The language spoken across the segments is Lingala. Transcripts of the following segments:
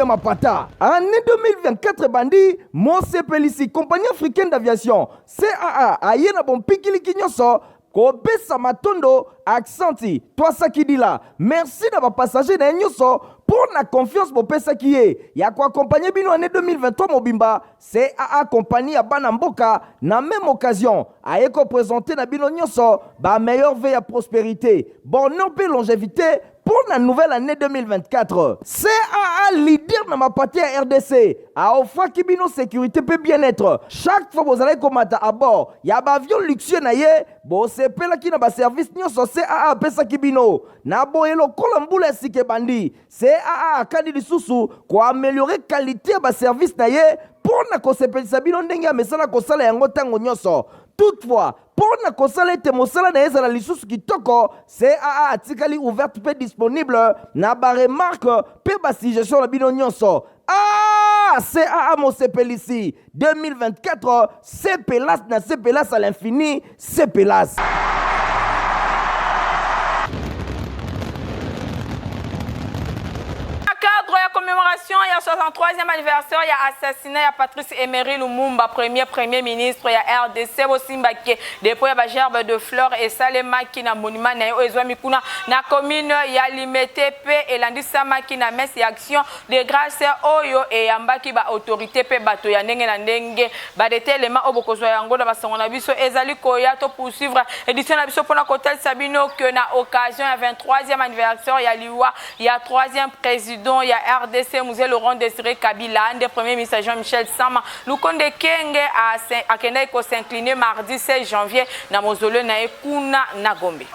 mapata. Année 2024 ebandi, mosepelisi Compagnie africaine d'aviation CAA aye na bompikiliki nyonso kopesa matondo aksanti twasakidila merci na bapassager na ye nyonso mpo na confiance bopesaki ye ya koaccompagner bino année 2023 mobimba. CAA, compagnie ya bana mboka, na même occasion aye koprésenter na bino nyonso bameilleurs vœux ya prospérité, bonheur mpe longévité mpo na nouvelle année 2024. CAA, leader na mapate ya RDC, aofraki bino sécurité mpe bien-être chaque fois bozalaki komata à bord ya baavion luxueux na ye. Bosepelaki na baservice nyonso CAA apesaki bino. Na boye, lokola mbula ya sika ebandi, CAA akandi lisusu koaméliorer qualité ya baservice na ye mpo na kosepelisa bino ndenge amesana kosala yango ntango nyonso. Toutefois, mpo na kosala ete mosala na ye ezala lisusu kitoko, CAA atikali ouverte mpe disponible na baremarques mpe basuggestion na bino nyonso. Ah, CAA mosepelisi 2024, sepelas na sepelas à l'infini, sepelas. Cadre ya commémoration ya 63e anniversaire ya assassinat ya Patrice Emery Lumumba, premier ministre ya RDC, bosimbaki dépôt ya bagerbe de fleurs esalemaki na monument na ye oyo ezwami kuna na commune ya Limete, mpe elandisamaki na messe ya action de grâce oyo eyambaki baautorité mpe bato ya ndenge na ndenge. Badetelema oyo bokozwa yango na basango na biso ezali koya. To poursuivre édition na biso mpona kotalisa bino ke na occasion ya 23e anniversaire ya liwa ya 3e président ya RDC, Mzee Laurent Désiré Kabila, nde premier ministre Jean-Michel Sama Lukonde Kenge akendaki kos'incliner mardi 16 janvier na mausolée na ye kuna na Gombe.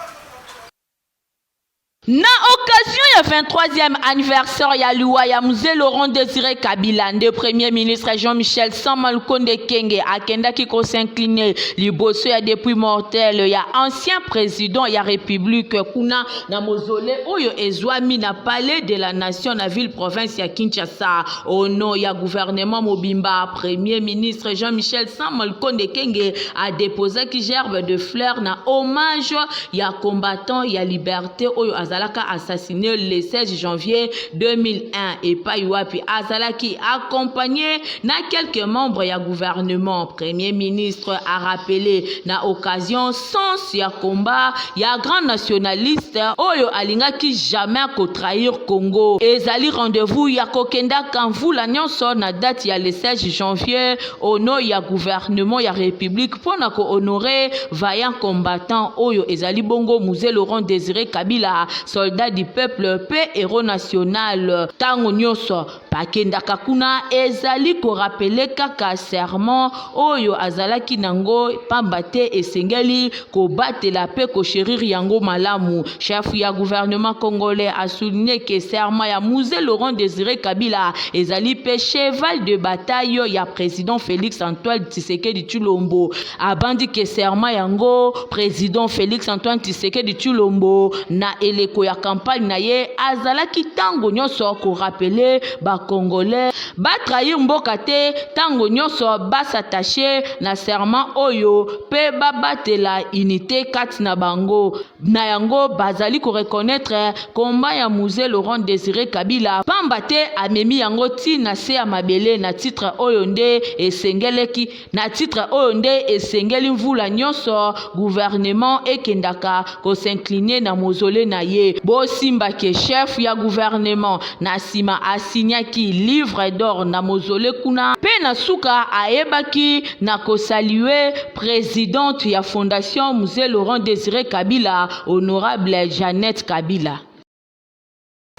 Na occasion ya 23e anniversaire ya liwa ya Mzee Laurent Désiré Kabila, nde premier ministre Jean-Michel Sama Lukonde Kenge akendaki kos'incliner liboso ya dépouille mortelle ya ancien président ya République kuna na mausolée oyo ezwami na Palais de la Nation na ville province ya Kinshasa. Au nom ya gouvernement mobimba, premier ministre Jean-Michel Sama Lukonde Kenge adéposaki gerbe de fleurs na hommage ya combattant ya liberté oyo azalaka assassiné le 16 janvier 2001, epai wapi azalaki accompagné na quelques membres ya gouvernement. Premier ministre a rappelé na occasion sens ya combat ya grand nationaliste oyo alingaki jamais kotrahir Congo. Ezali rendez-vous ya kokendaka mvula nyonso na date ya le 16 janvier au nom ya gouvernement ya République mpona kohonorer vaillant combattant oyo ezali bongo Mzee Laurent Désiré Kabila, soldat du peuple mpe héros national. Ntango nyonso bakendaka kuna, ezali korappeler kaka serment oyo azalaki nango, pamba te esengeli kobatela mpe kochérir yango malamu. Chef ya gouvernement congolais asouligné ke serment ya Mzee Laurent Désiré Kabila ezali mpe cheval de bataille ya président Félix Antoine Tshisekedi Tshilombo. Abandi ke serment yango, président Félix Antoine Tshisekedi Tshilombo na eleko ya campagne na ye azalaki ntango nyonso korappeler bacongolais batrahir mboka te, ntango nyonso bas'attacher na serment oyo mpe babatela unité kati na bango. Na yango, bazali koreconnaître combat ya Mzee Laurent Désiré Kabila, pamba te amemi yango ntina se ya mabele. Na titre oyo nde esengeleki, na titre oyo nde esengeli mvula nyonso gouvernement ekendaka kos'incliner na mausolée na ye. Bosimbake chef ya gouvernement na nsima asinyaki livre d'or na mausolée kuna, mpe na suka ayebaki na kosaluer présidente ya fondation Mzee Laurent Désiré Kabila, honorable Jeannette Kabila.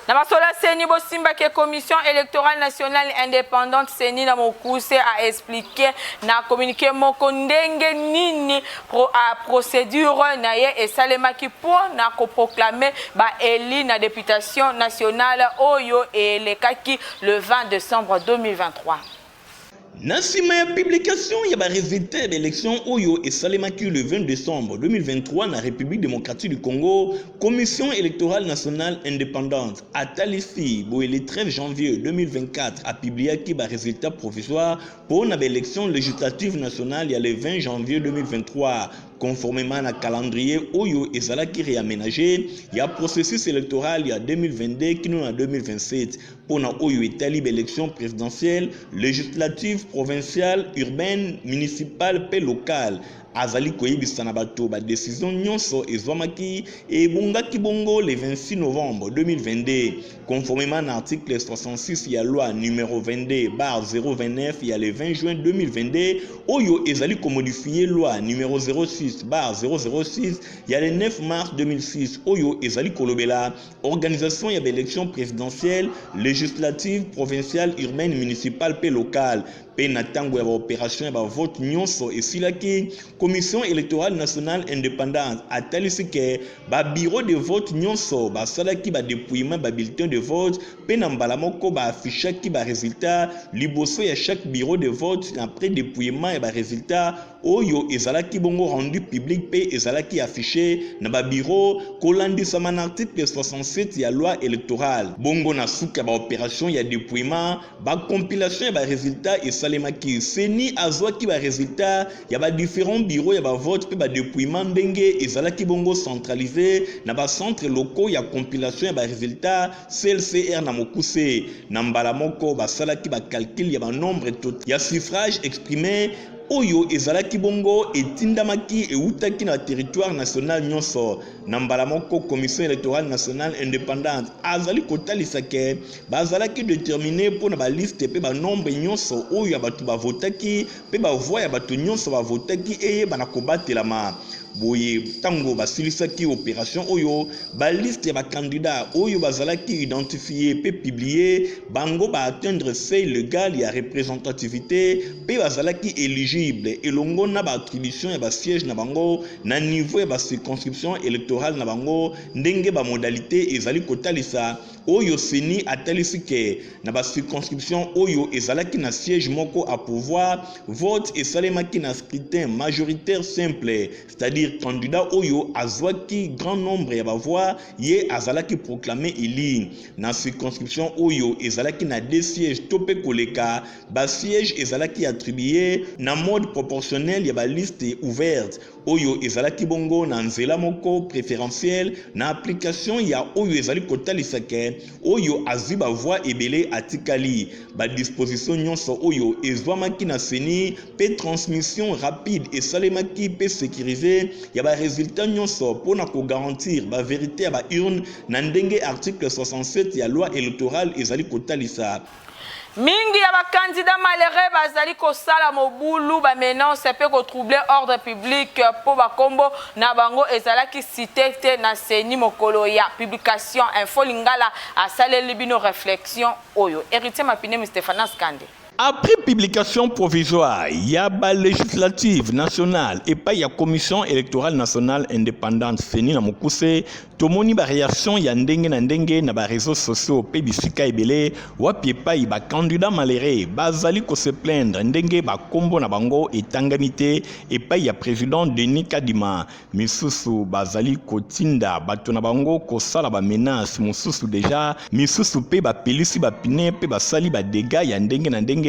Na masolo ya CENI, bosimbaki Commission électorale nationale indépendante, CENI na mokuse, aexpliquer na communiqué moko ndenge nini procédure na ye esalemaki mpo na koproclamer baélus na députation nationale oyo elekaki le 20 décembre 2023. Na nsima ya publication ya baresultat ya baélection oyo esalemaki le 20 décembre 2023 na République démocratique du Congo, Commission électorale nationale indépendante atalisi boye: le 13 janvier 2024, apubliaki baresultat provisoire mpo na baélection législative nationale ya le 20 janvier 2023. Conformément na calendrier oyo ezalaki reaménagé ya processus électoral ya 2022 kino na 2027 mpo na oyo etali baélection présidentielle, législative, provinciale, urbaine, municipale mpe locale, azali koyebisa na bato badécision nyonso ezwamaki ebongaki bongo le 26 novembre 2022, conformément na article 66 ya loi numéro 22/029 ya le 20 juin 2022 oyo ezali komodifier loi numéro 06/006 ya le 9 mars 2006 oyo ezali kolobela organisation ya baélection présidentielle, législative, provinciale, urbaine, municipale mpe locale. Mpe na ntango ya baopération ya bavote nyonso esilaki, Commission électorale nationale indépendante atalisi ke babureau de vote nyonso basalaki badépouillement babulletin de vote mpe na mbala moko baaffichaki baresultat liboso ya chaque bureau de vote. Après dépouillement ya baresultat oyo ezalaki bongo rendu public mpe ezalaki affiché na babureau kolandisama na article 67 ya loi électorale. Bongo na suka ya baopération ya dépouillement, bacompilation ya baresultat esalemaki. CENI azwaki baresultat ya badifférents bureau ya bavote mpe badépouillement ndenge ezalaki bongo centralisé na bacentre locaux ya compilation ya baresultat, CLCR na mokuse. Na mbala moko basalaki bacalcul ya banombre ya suffrage exprimé oyo ezalaki bongo etindamaki eutaki na territoire national nyonso. Na mbala moko, Commission électorale nationale indépendante azali kotalisa ke bazalaki déterminé mpo na baliste mpe banombre nyonso oyo ya bato bavotaki mpe bavoix ya bato nyonso bavotaki eyebana kobatelama. Boye ntango basilisaki opération oyo, baliste ya bakandidat oyo bazalaki identifié mpe publié, bango baatteindre seuil légal ya représentativité mpe bazalaki éligible elongo na baattribution ya basiège na bango na niveau ya bacirconscription électorale na bango, ndenge bamodalité ezali kotalisa. Oyo CENI atalisi ke na bacirconscription oyo ezalaki na siège moko à pourvoir, vote esalemaki na scrutin majoritaire simple, c'est-à-dire candidat oyo azwaki grand nombre ya bavoix, ye azalaki proclamé élu. Na circonscription oyo ezalaki na deux sièges to mpe koleka, basiège ezalaki attribué na mode proportionnel ya baliste ouverte oyo ezalaki bongo na nzela moko préférentielle na application ya oyo ezali kotalisa ke oyo azwi bavoix ebele atikali. Badisposition nyonso oyo ezwamaki na CENI mpe transmission rapide esalemaki mpe sécurisé ya baresultat nyonso mpona kogarantir bavérité ya baurne na ndenge article 67 ya loi électorale ezali kotalisa. Mingi ya bakandida malheureux bazali kosala mobulu, bamenace mpe kotroubler ordre public mpo bakombo na bango ezalaki cité te na CENI mokolo ya publication. Info Lingala asaleli bino réflexion oyo. Héritier Mapine, Stéphanas Kande. Après publication provisoire ya balégislative nationale epai ya Commission électorale nationale indépendante, CENI na mokuse, tomoni baréaction ya ndenge na ndenge na baréseaux sociaux mpe bisika ebele, wapi epai bacandidat malheureux bazali kose plaindre ndenge bakombo na bango etangami te epai ya président Denis Kadima. Misusu bazali kotinda bato na bango kosala bamenace mosusu déjà, misusu mpe bapelisi bapneus mpe basali badégâts ya ndenge na ndenge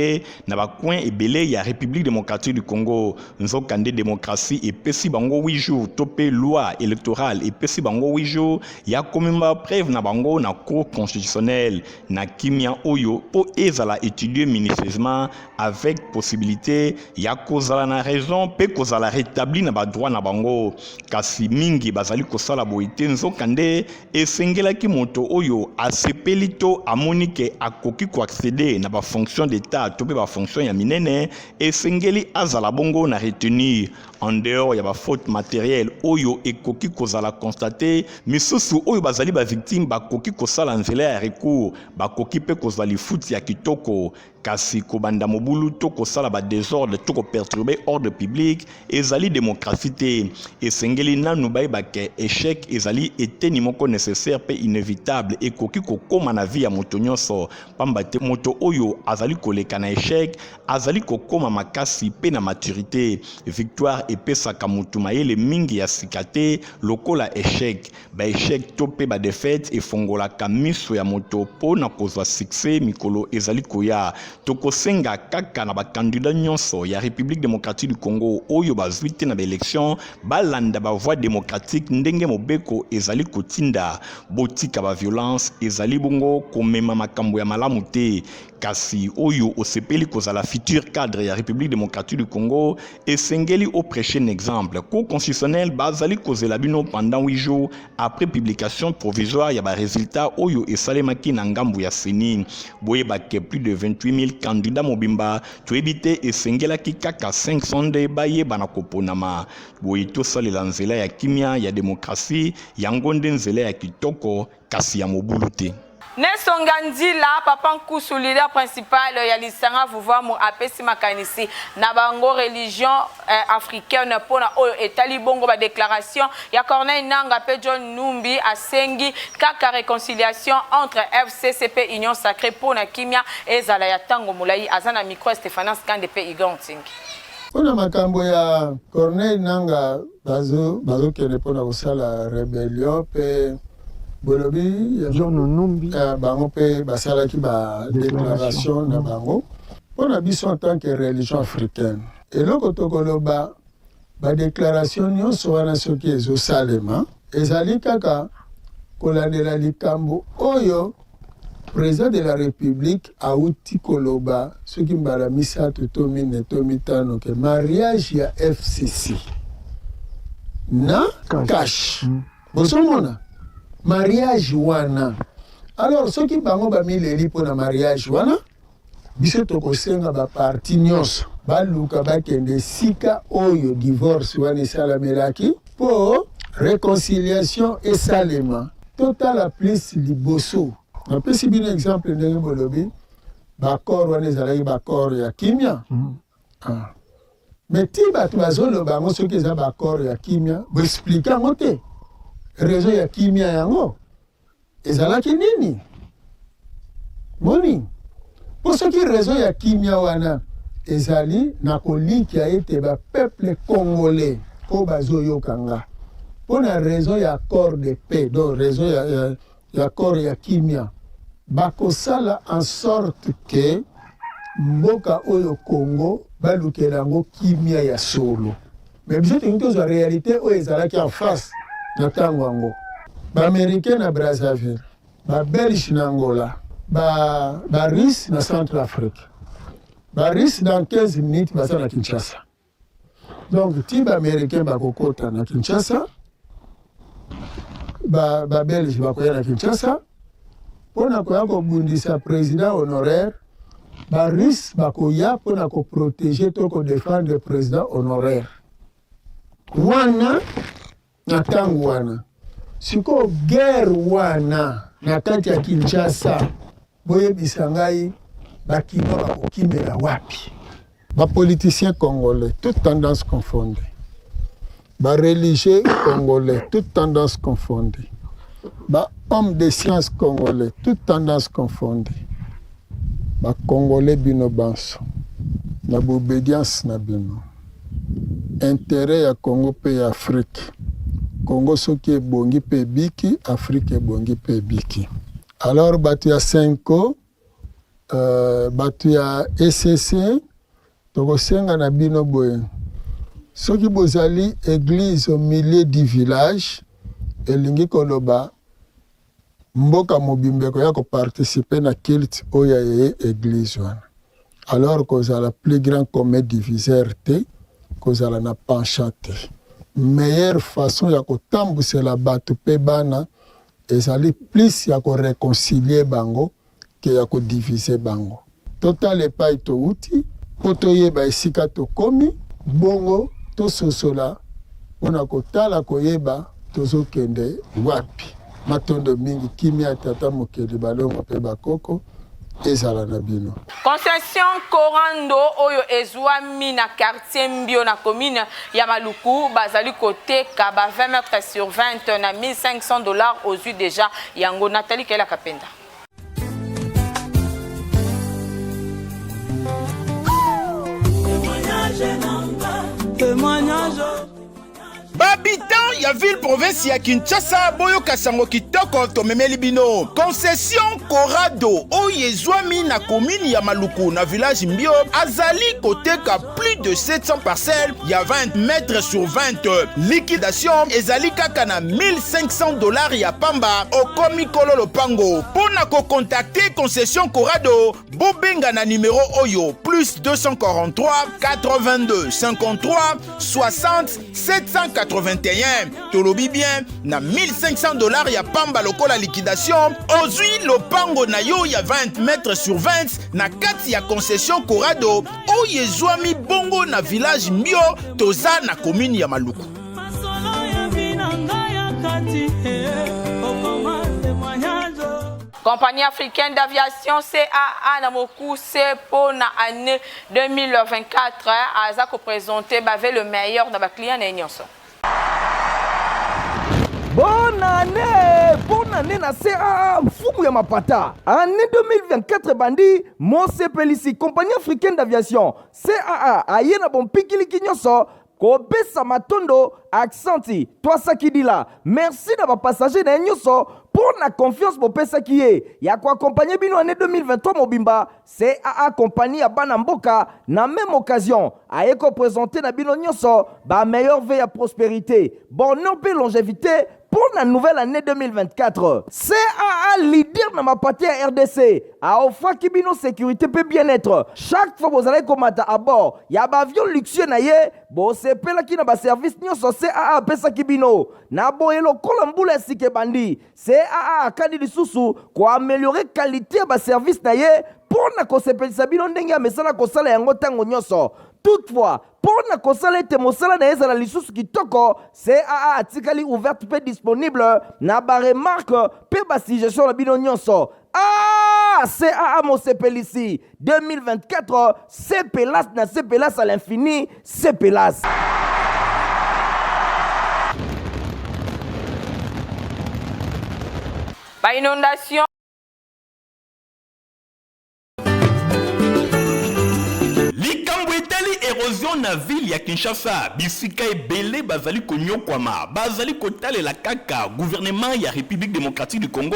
na bacoin ebele ya République démocratique du Congo. Nzokande démocratie epesi bango 8 jours, to mpe loi électorale epesi bango 8 jours ya komema preuve na bango na Cour constitutionnelle na kimia oyo mpo ezala étudier minutieusement avec possibilité ya kozala na raison mpe kozala rétabli na badroit na bango. Kasi mingi bazali kosala boye te. Nzokande esengelaki moto oyo asepeli to amoni ke akoki koaccéder na bafonction d'état to mpe bafonction ya minene, esengeli azala bongo na retenir en dehors ya bafaute matérielle oyo ekoki kozala constaté. Misusu oyo bazali bavictime bakoki kosala nzela ya recours, bakoki mpe kozwa lifuti ya kitoko. Kasi kobanda mobulu to kosala badésordre to koperturber ordre public ezali démocratie te. Esengeli nanu bayeba ke échec ezali eteni moko nécessaire mpe inévitable, ekoki kokóma na vie ya moto nyonso, pamba te moto oyo azali koleka na échec azali kokóma makasi mpe na maturité. Victoire epesaka motu mayele mingi ya sika te lokola échec. Baéchec to mpe badéfaite efongolaka miso ya moto mpo na kozwa succès mikolo ezali koya. Tokosenga kaka na ba candidats nyonso ya Republique democratique du Congo oyo bazwi te na ba elections balanda ba voies democratiques ndenge mobeko ezali kotinda. Botika ba violences, ezali bongo komema makambo ya malamu te. Kasi oyo osepeli kozala futur cadre ya Republique democratique du Congo, esengeli o precher un exemple. Cour constitutionnelle bazali kozela bino pendant 8 jours après publication provisoire ya ba resultats oyo esalemaki na ngambo ya CENI. Boyeba ke plus de 28 000 candidats mobimba toyebi te esengelaki kaka 500 nde bayeba na koponama. Boye tosalela nzela ya kimia ya demokrasi, yango nde nzela ya kitoko kasi ya mobulu te. Nesonga Nzila, Papa Nkusu, leader principal ya lisanga Vuvamu apesi makanisi na bango religion eh, africaine mpo na oyo etali bongo ba declaration ya Corneille Nanga mpe John Numbi. Asengi kaka réconciliation entre FCC mpe Union Sacrée mpo na kimia ezala ya ntango molai. Aza na micro ya Stéphanas Kande mpe Igor Ntingi. Mpona makambo ya Corneille Nanga, bazokende mpona kosala rébellion mpe bolobi John Numbi. Bango mpe basalaki badéclaration na bango. Mpona biso en tant que religion africaine, eloko tokoloba, badéclaration nyonso wana soki ezosalema, ezali kaka kolandela likambo oyo président de la République auti koloba soki mbala misato to mine to mitano ke mariage ya FCC na CACH. Bozomona mariage wana. Alors soki bango bamileli mpona mariage wana, biso tokosenga baparti nyonso baluka bakende esika oyo divorce wana esalamelaki mpo réconciliation esalema. Totala plus liboso. Napesi bino exemple ndenge bolobi baaccord wana ezalaki baaccord ya kimia. Ah. Mais ti bato bazoloba yango, soki eza baaccord ya kimia, boexpliquer yango te. Raison ya kimia yango ezalaki nini? Moni mpo soki raison ya kimia wana ezali na kolikia ete bapeuple congolais oyo bazoyoka nga mpo na raison ya accord de paix, donc raison ya accord ya kimia, bakosala en sorte ke mboka oyo Congo balukela yango kimia ya solo. Mais biso tolingi tozwa réalité oyo ezalaki en face na ntango yango: Baaméricain na Brazzaville, Babelge na Angola, Barusse na Centre Afrique. Barusse dans 15 minutes baza na Kinshasa. Donc ti Baaméricain bakokota na Kinshasa, Babelge bakoya na Kinshasa mpona koya kobundisa président honoraire, Barusse bakoya mpona koprotéger to kodéfendre président honoraire wana. Na ntango wana sikoyo, guerre wana na kati ya Kinshasa, boyebisa ngai, bakinois bakokimela wapi? Bapoliticien congolais, toute tendance confondue, bareligieux congolais, toute tendance confondue, bahomme de science congolais, toute tendance confondue, bacongolais bino banso, na boobédience na bino, intérêt ya Congo mpe ya Afrique. Congo soki ebongi mpe ebiki, Afrique ebongi mpe ebiki. Alors bato ya CENCO, bato ya ECC, tokosenga na bino boye: soki bozali église au milieu du village, elingi koloba mboka mobimba ekoya koparticiper na culte oyo ya ye église wana. Alors kozala plus grand commun diviseur te, kozala na penchant te. Meilleure façon ya kotambwisela bato mpe bana ezali plus ya koréconcilier bango ke ya kodiviser bango. Totala epai touti mpo toyeba esika tokomi, bongo tososola mpona kotala koyeba tozokende wapi. Matondo mingi. Kimia ya Tata Mokeli, balongo mpe bakoko ezala na bino. Concession Corando oyo ezwami na quartier Mbio na commune ya Maluku, bazali koteka ba 20 mètres sur 20 na 1500 $. Ozwi déjà yango. Nathalie Kela Kapenda. Babi. Habitant ya ville province ya Kinshasa, boyoka sango kitoko tomemeli bino. Concession Corrado oyo ezwami na commune ya Maluku na village Mbio azali koteka plus de 700 parcelles ya 20 mètres sur 20. Liquidation ezali kaka na 1500 dollars ya pamba, okomi kolo lopango. Mpo na kocontacte Concession Corrado, bobenga na numero oyo plus 243 82 53 60 781. Tolobi bien na 1500 dollars ya pamba lokola liquidation, ozwi lopango na yo ya 20 mètres sur 20 na kati ya Concession Corrado oyo ezwami bongo na village Mbio, toza na commune ya Maluku. Compagnie africaine d'aviation CAA na mokuse mpo na année 2024 aza kopresente bave le meilleur na baclient na ye nyonso. Bonne année! Bonne année na CAA mfumu ya mapata. Année 2024 ebandi, mosepelisi Compagnie africaine d'aviation CAA aye na bompikiliki nyonso kopesa matondo aksanti twasakidila merci na bapassager na ye nyonso mpo na confiance bopesaki ye ya koakompagne bino année 2023 mobimba. CAA compagnie ya bana mboka na même occasion aye kopresente na bino nyonso ba meilleurs vœux ya prospérité, bonheur mpe longévité mpo na nouvelle année 2024. CAA leader na mapate ya RDC aofraki bino sécurité mpe bien-être chaque fois bozalaki komata à bord ya baavion luxueux na ye. Bosepelaki na baservice nyonso CAA apesaki bino. Na boye, lokola mbula ya sika ebandi, CAA akani lisusu koameliore qualité ya baservice na ye mpo na kosepelisa bino ndenge amesana kosala yango ntango nyonso. Toutefois, mpo na kosala ete mosala na ye ezala lisusu kitoko, CAA atikali ouverte mpe disponible na baremarque mpe basuggestion na bino nyonso. Ah, CAA mosepelisi 2024, sepelas na sepelas à l'infini, sepelas. Ba inondation. Likambo etali erosion na ville ya Kinshasa, bisika ebele bazali konyokwama, bazali kotalela kaka gouvernement ya République démocratique du Congo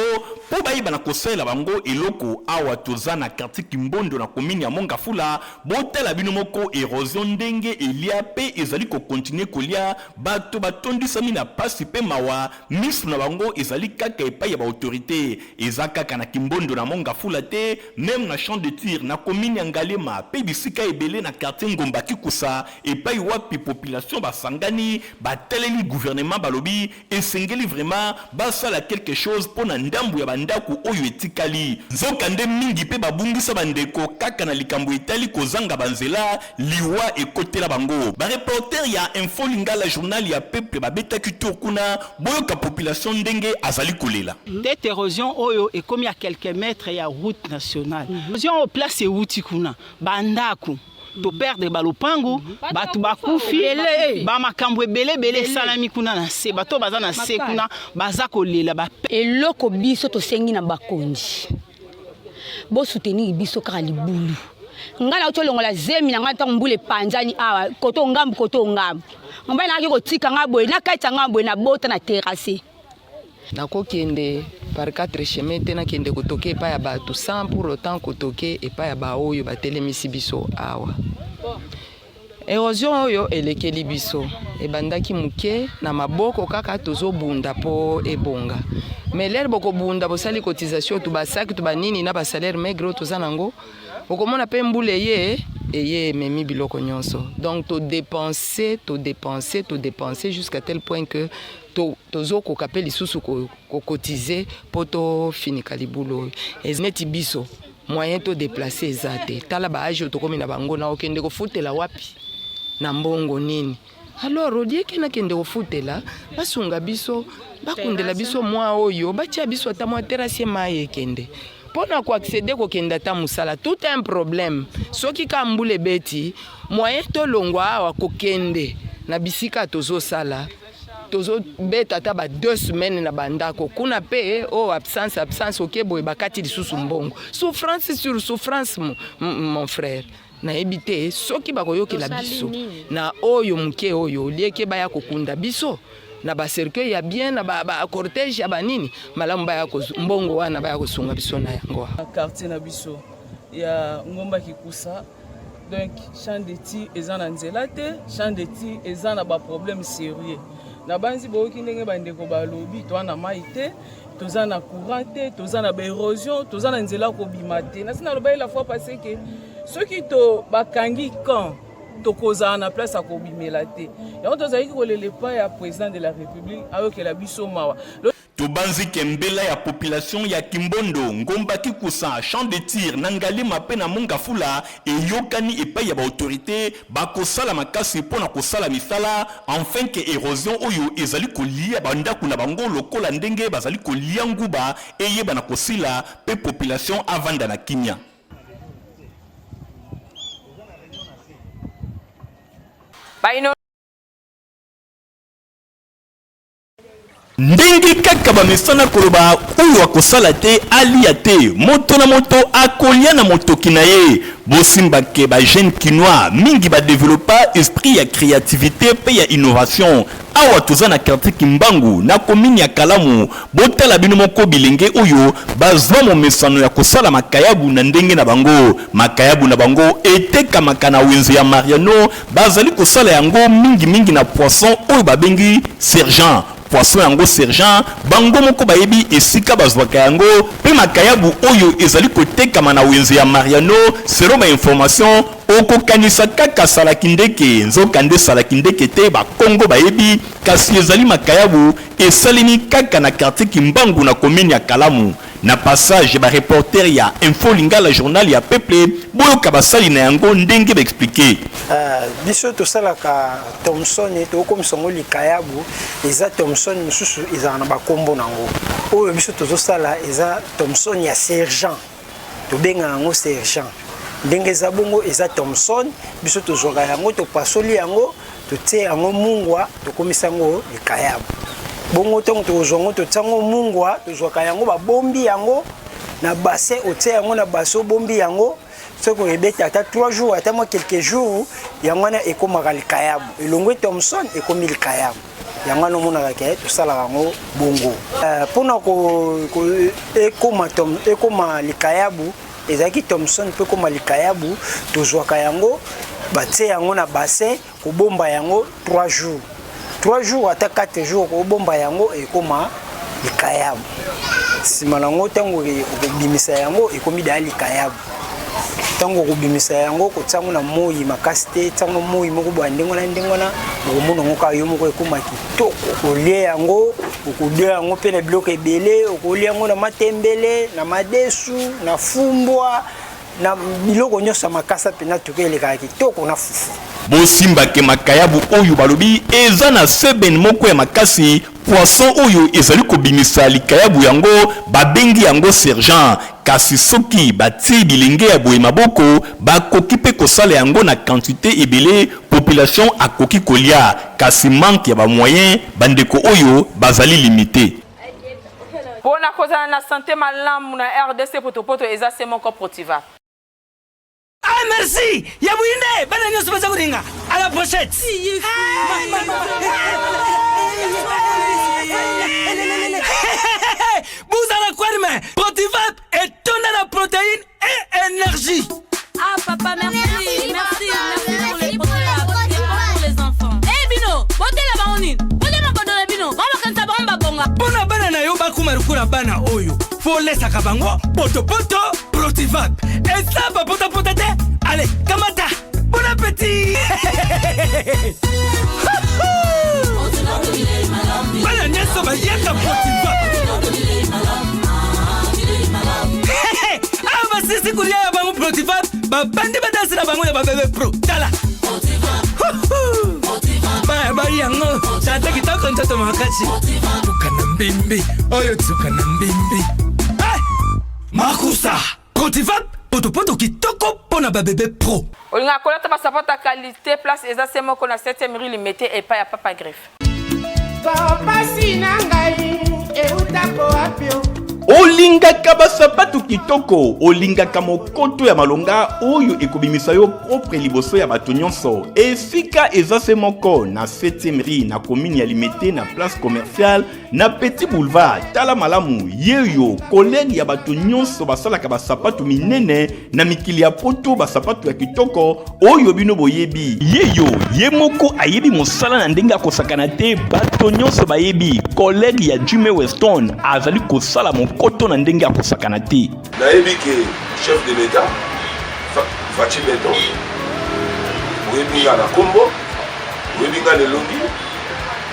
mpo bayeba na kosalela bango eloko. Awa toza na quartier Kimbondo na commune ya Mongafula. Botala bino moko erosion ndenge elia mpe ezali kokontinue kolia bato. Batondisami na pasi mpe mawa, miso na bango ezali kaka epai ya baautorité. Eza kaka na Kimbondo na Mongafula te, même na Champ de Tir na commune ya Ngaliema mpe bisika ebele na quartier Ngomba Kikusa, epai wapi population basangani, bateleli gouvernement, balobi esengeli vraiment basala quelque chose mpo na ndambu ya bandako oyo etikali. Nzokande mingi mpe babungisa bandeko kaka na likambo etali kozanga banzela, liwa ekotela bango. Bareporter ya Info Lingala, journal ya peuple, babetaki tour kuna. Boyoka population ndenge azali kolela. Tete érosion oyo ekomi ya quelques mètres ya route nationale. Érosion oyo, place ewuti kuna, bandako toperdre, balopango, bato bakufi, bamakambo ebele ebele esalami kuna na se. Bato baza na se kuna baza kolela ba Eloko biso tosengi na bakonzi, bosoutenir biso kaka libulu. Ngai nauti olongola zemi na ngai ntango mbula epanzani awa, koto ngambu, koto ngambu. Mobali nangaki kotika ngai boye, nakatisa ngai boye, nabota na terrasse. Nakokende par quatre chemin te, nakende kotoke epai ya bato sans pour autant kotoke epai ya baoyo batelemisi biso awa. Érosion oyo elekeli biso, ebandaki moke na maboko kaka, tozobunda mpo ebonga. Mais l'heure bokobunda, bosali cotisation, tu basaki tu banini na basalaire maigre oyo toza nango, okomona mpe mbula eye eye ememi biloko nyonso. Donc todepense, todepense, todepense jusqu'à tel point que tozokoka mpe lisusu kokotize mpo tofinika libulu oyo. Neti biso, moyen todeplace eza te. Tala baage oyo tokomi na bango, na okende kofutela wapi, na mbongo nini? Alors au lieu ke nakende kofutela, basunga biso, bakundela biso mwa oyo, batia biso ata mwa terrasse, mai ekende mpo na koaccéder kokende ata mosala. Tout un problème. Soki ka mbula ebeti, moyen tolongwa awa kokende na bisika tozosala, tozobeta ata ba 2 semaines na bandako kuna mpe oyo oh, absence, absence, oke boye, bakati lisusu mbongo. Souffrance sur souffrance, mon frère. Nayebi te soki bakoyokela biso na oyo moke oyo olieke baya kokunda biso na ba cercueil ya bien na ba, ba cortège ya banini malamu baya mbongo wana baya kosunga biso na yango. Quartier na biso ya Ngomba Kikusa, donc champ de tir eza na nzela te, champ de tir eza na ba problème sérieux. Nabanzi boyoki ndenge bandeko balobi, toa na mai te, toza na courant te, toza na ba érosion, toza na nzela kobima te. Nasi nalobaki la fois passée ke soki to bakangi camp, tokozala na place ya kobimela te. Yango tozalaki kolela epai ya président de la République ayokela biso mawa. Tobanzi ke mbela ya population ya Kimbondo, Ngomba Kikusa, Champ de Tir, na Ngaliema mpe na Mont-Ngafula eyokani epayi ya ba autorites bakosala makasi mpo na kosala misala enfin que erosion oyo ezali kolia ba ndaku na bango lokola ndenge bazali kolia nguba eyebana kosila mpe population avanda na kimia. Ndenge kaka bamesana koloba oyo akosala te alia te, moto na moto akolia na motoki na ye. Bosimba ke ba jeunes kinois mingi ba developpa esprit ya creativite pe ya innovation. Awa toza na quartier Kimbangu na commune ya Kalamu, botala bino moko bilenge oyo bazua momesano ya kosala makayabu na ndenge na bango. Makayabu na bango etekamaka na wenze ya Mariano. Bazali kosala yango mingi mingi na poisson oyo babengi sergent. Poisson yango sergent, bango moko bayebi esika bazwaka yango mpe makayabu oyo ezali kotekama na wenze ya Mariano, selon ba informations, okokanisa kaka salakindeke, nzokande salakindeke te, bakongo bayebi, kasi ezali makayabu esalemi kaka na quartier Kimbangu na commune ya Kalamu. Na passage ba reporters ya Info Lingala journal ya peuple boyoka basali na yango ndenge ba expliquer. Biso tosalaka Thomson, tokokomisa yango likayabu. Eza Thomson mosusu ezalaka na bakombo na yango. Oyo biso tozosala eza Thomson ya sergent, tobengaka yango sergent. Ndenge eza bongo eza Thomson, biso tozwaka yango, topasoli yango, totie yango mungwa, tokomisa yango likayabu. Bongo ntango tokozwa yango, totia yango mungwa, tozwaka yango, babombi yango na bassin, otie yango na bassin, obombi yango, soki oyebeti ata 3 jours, ata mwa quelques jours, yango wana ekomaka likayabu. Elongwe Thomson, ekomi likayabu. Yango wana omonaka ke tosalaka yango bongo. Mpona ekoma likayabu, ezalaki Thomson mpe ekoma likayabu, tozwaka yango, batie yango na bassin, kobomba yango 3 jours. 3 jours ata 4 jours kobomba yango ekoma likayabu. Sima nango ntango okobimisa yango ekomi deya likayabu. Ntango okobimisa yango kotia yango na moi makasi te, tia yango moi moko boye ndenge wana ndenge wana, okomona yango kaka yo moko ekoma kitoko. Okolia yango, okolia yango mpe na biloko ebele, okolia yango na matembele, na madesu, na fumbwa, na biloko nyonso ya makasa mpenza, tuka elekaka kitoko na fufu. Bosimba ke makayabu oyo balobi eza na seben moko ya makasi, poisson oyo ezali kobimisa likayabu yango babengi yango sergent, kasi soki batie bilenge ya boye maboko bakoki pe kosala yango na quantite ebele, population akoki kolia, kasi manque ya ba moyens bandeko oyo bazali limite. Pona kozala na sante malamu na rdc potopoto eza se moko Protiva. Ah merci ya buyinde bana nyonso baza kolinga à la pochette. Buzala kwarme Protivap etonda na protéine et énergie. Ah papa merci merci merci pour les Protivap c'est bon pour les enfants. Eh bino botela bango nini? Bolia makodo na bino bango bakanisa bango babonga. Pona bana na yo bakoma lokola bana oyo folesaka bango potopoto Protivap eza bapotapota te. Ale kamata bon appétit. Bana nyonso bayaka Protivap. Awa basisi kolia ya bango Protivap, babandi badansi na bango ya babebe pro. Tala baya bai yango tata kitoko nzoto makasi tuka na mbimbi oyo tuka na mbimbi. Makusa Protivap potopoto kitoko mpo na babebe pro. Olingaka kolata ba sapato ya qualite, place eza se moko na 7e rue Limete epai ya Papa Griffe. Pasi na ngai eutako wapi o? Olingaka basapatu kitoko, olingaka mokoto ya malonga oyo ekobimisa yo propre liboso ya bato nyonso. Esika eza se moko na 7e rue na commune ya Limete na place commerciale na Petit Boulevard. Tala malamu, yeyo collègue ya bato nyonso basalaka basapatu minene na mikili ya poto, basapatu ya kitoko oyo bino boyebi. Yeyo ye moko ayebi mosala na ndenge akosakana te, bato nyonso bayebi. Collègue ya Jimmy Weston azali kosala mokoto na ndenge akosakana te. Nayebi ke chef de l'Etat Fatshi Beton, oyebi nga na kombo, oyebi nga na elongi,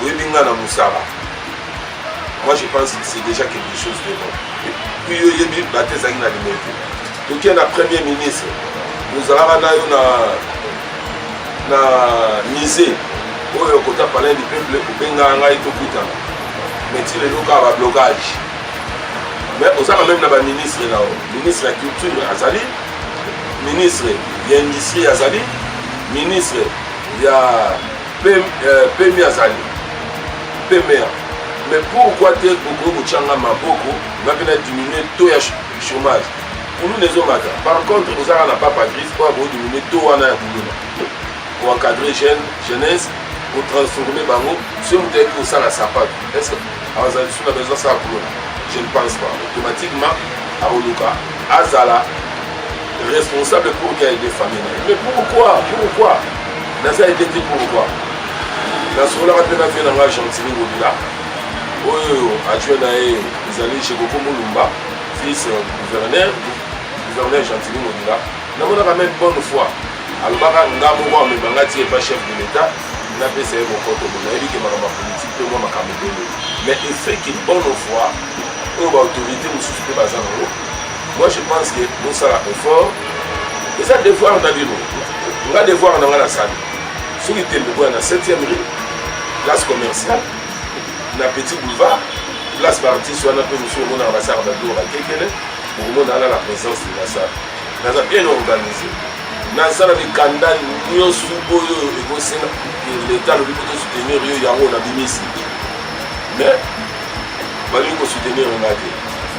oyebi nga na mosala. Moi je pense que c'est déjà quelque chose de bon. Et puis yo oyebi bato ezalaki na limete. Toke na premier ministre, tozalaka na yo na na musée oyo kota palais du peuple, obengaka ngai tokutana, mais ti lelo kaka ba blocage. Mais oza quand même na ba ministre na yo, ministre ya culture azali, ministre ya industrie azali, ministre ya PMI azali, PMR. Mais pourquoi te okoki kotya nga maboko nga mpe na diminue taux ya chômage, kuluna ezomata. Par contre ozalaka na papa griffe oyo akodiminuer taux wana ya kuluna, koencadre jeune jeunesse, kotransforme bango. Soki moto ayebi kosala sapato, est ce que azala lisusu na besoin asala kuluna? Je ne pense pas. Automatiquement akoluka azala responsable pour qu'il aide famille na ye. Mais pourquoi, pourquoi naza aide te? Pourquoi? Nasololaka mpe na vie na ngai Gentini Ngobila, oyo adjoint na ye ezali Jekoko Mulumba, vice gouverneur, gouverneur Gentini Ngobila. Namonaka même bonne foi, alobaka nga moko amema nga ti epa chef de l'État, napesa ye mokoto. Bo nayebi ke makambo ya politike mpe mwa makambo ebele, mais effet ke bonne foi oyo baautorité mosusu mpe baza nango, moi je pense que bosala effort, eza devoir na bino. Nga devoir na nga nasali, soki tembe boya na 7e rue, place commerciale na Petit Boulevard, place baartiste wana mpe mosusu omonaka basalaka babiloko bakekele, bokomona wana la présence de la salle. Naza bien organisé, naza na mikanda nyonso oyo ekosenga leta alobi po tosoutenir yo, yango nabimisi, mais balingi kosoutenir nga te.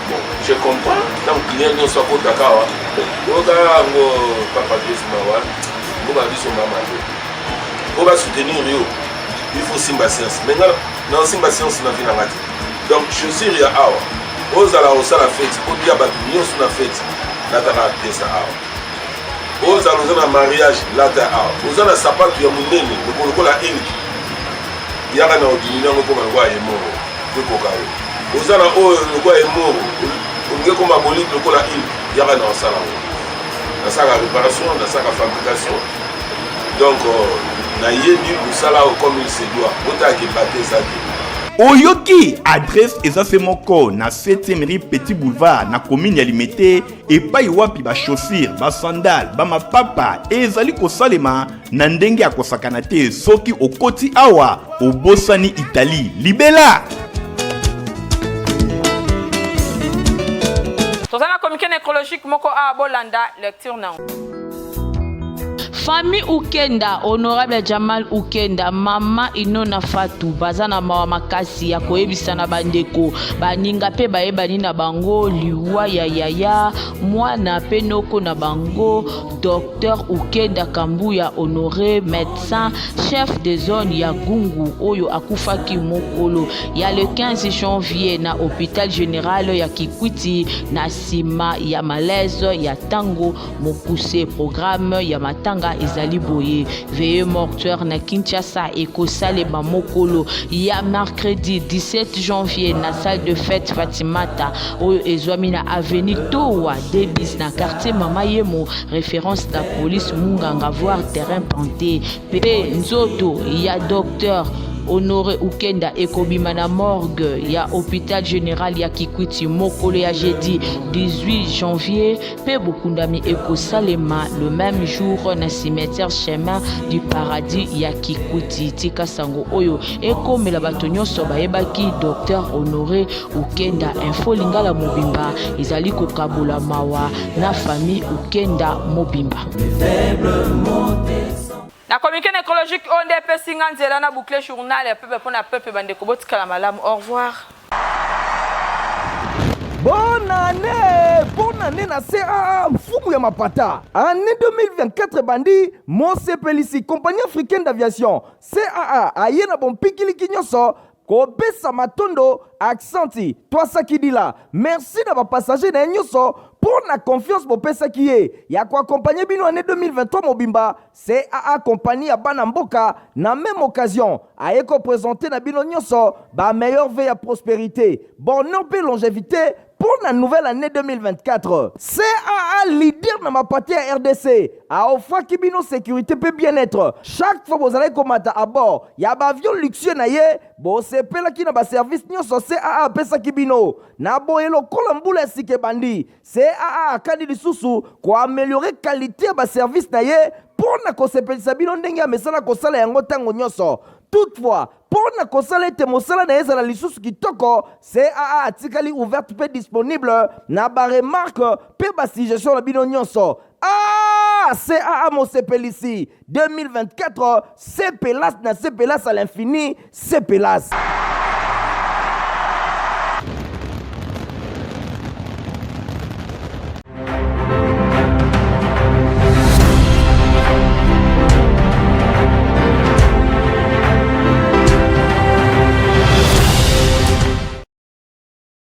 Bon, je comprends, ntango client nyonso akotaka awa, oyoka yango papa Grace mawa ngo babiso mama te po basoutenir yo, il faut simba science. Mais nga naosimba science na vie na nga te. Donc chaussure ya awa, ozala osala feti, otia bato nyonso na feti, lataka pièce awa. Ozala oza na mariage, lata awa. Oza na sapatu ya monene lokola ilk, yaka na odimini yango ekoma lokola emoro ekoka yo. Oza na oyo lokola emoro, olingi ekoma bolite lokola ilk, yaka na osala yango. Nasalaka réparation, nasalaka fabrication, donc nayebi mosala oyo comme il se doit. Botalaka ebate eza te. Oyoki adresse eza se moko na 7e rue Petit Boulevard na commune ya Limete, epai wapi ba chaussures, ba sandales, ba mapapa ezali kosalema na ndenge ya kosakana te. Soki okoti awa, obosani Italie libela. Toza na communiqué nécrologique moko awa, bolanda lecture nango. Famille Ukenda, Honorable Jamal Ukenda, Mama Inona Fatou baza na mawa makasi ya koyebisa na bandeko, baninga mpe bayebani na bango liwa ya yaya mwana mpe noko na bango Docteur Ukenda Kambuya Honore, médecin chef de zone ya Gungu, oyo akufaki mokolo ya le 15 janvier na hôpital général ya Kikwiti na nsima ya malaise ya tango mokuse. Programme ya matanga ezali boye: veillée mortuaire na Kinshasa ekosalema mokolo ya mercredi 17 janvier na salle de fête Fatimata oyo ezwami na avenue Towa Debis na quartier Mama Yemo, référence na police Munganga voir terrain panté. Pe nzoto ya docteur Honore Ukenda ekobima na morgue ya hôpital général ya Kikwiti mokolo ya jeudi 18 janvier mpe bokundami ekosalema le même jour na cimetière chemin du paradis ya Kikwiti. Tika sango oyo ekomela bato nyonso bayebaki Docteur Honore Ukenda. Info Lingala mobimba ezali kokabola mawa na famille Ukenda mobimba. Na communiqué nécrologique oyo nde epesi nga nzela na boucle journal ya pepe mpo na pepe. Bandeko, botikala malamu, au revoir. Bonne année! Bonne année na CAA mfumu ya mapata. Année 2024 ebandi, mosepelisi Compagnie africaine d'aviation CAA aye na bompikiliki nyonso kopesa matondo aksanti twasakidila merci na bapassager na ye nyonso mpo na confiance bopesaki ye ya koakompagne bino année 2023 mobimba. CAA compagnie ya bana mboka na meme occasion aye ko presenter na bino nyonso ba meilleurs vœux ya prosperite, bonheur mpe longevite mpo na nouvelle année 2024. CAA leader na mapate ya rdc a offraki bino securite mpe bien-etre chaque fois bozalaki komata à bord ya ba avions luxueux na ye. Bosepelaki na ba services nyonso CAA apesaki bino. Na boye lokola mbula ya sika ebandi, CAA akani lisusu ko ameliorer qualite ya ba services na ye mpo na kosepelisa bino ndenge amesana kosala yango ntango nyonso. Toutefois, mpo na kosala ete mosala na ye ezala lisusu kitoko, CAA atikali ouverte mpe disponible na ba remarques mpe ba suggestions na bino nyonso. Ah! CAA mosepelisi 2024, sepelas na sepelas à l'infini, sepelas.